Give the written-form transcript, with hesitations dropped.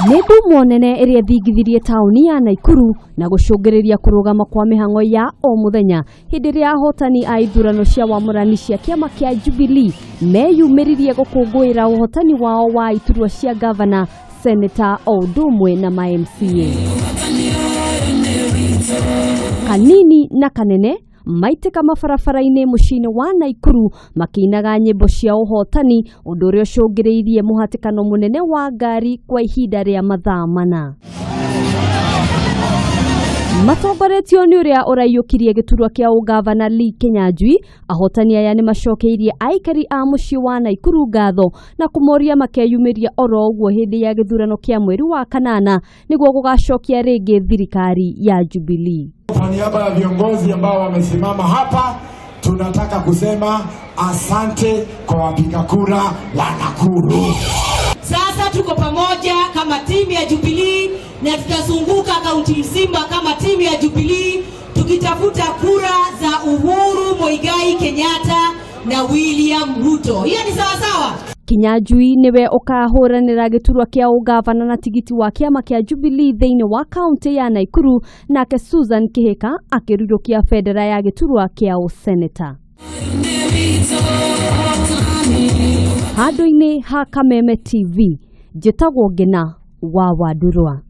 Nĩ ndumwo nene ĩrĩa ĩthingithirie taũni ya Naikuru na gũcũngĩrĩria kũrũgama kwa mĩhang'o ya o mũthenya hĩndĩ ĩrĩa ahotani a ithurano cia wamũrani cia kĩama kĩa Jubilee meyumĩririe gũkũngũĩra ũhotani wao wa iturwa cia gavana, seneta o ũndũ ũmwe na ma MCA. Kanini na kanene maitĩka mabarabara-inĩ mũciĩ-inĩ wa Naikuru makĩinaga nyĩmbo cia ũhotani, ũndũ ũrĩa ũcũngĩrĩirie mũhatĩkano mũnene wa ngari kwa ihinda rĩa mathaa mana. Matongoretio nĩ ũrĩa ũraiyũkirie gĩturwa kĩa ũgavana Lee Kinyanjui, ahotani aya nĩ macokeirie aikari a mũciĩ wa Naikuru ngatho na kũmoria makeyumĩria oro ũguo hĩndĩ ya gĩthurano kĩa mweri wa kanana nĩguo gũgacokia rĩngĩ thirikari ya Jubilee. Kwa niaba ya viongozi ambao wamesimama hapa, tunataka kusema asante kwa wapiga kura wa Nakuru. Sasa tuko pamoja kama timu ya Jubilee na tutazunguka kaunti mzima kama timu ya Jubilee tukitafuta kura za Uhuru Muigai Kenyatta na William Ruto. Hiyo ni sawa sawa? Kinyanjui nĩwe ũkahũranĩra gĩturwa kĩa ũgavana na tigiti wa kĩama kĩa Jubilee thĩinĩ wa kaunti ya Naikuru, nake Susan Kihika akĩrurũkia bendera ya gĩturwa kĩa ũseneta. Handũ-inĩ ha Kameme TV, njĩtagwo Ngĩna wa Wandurwa.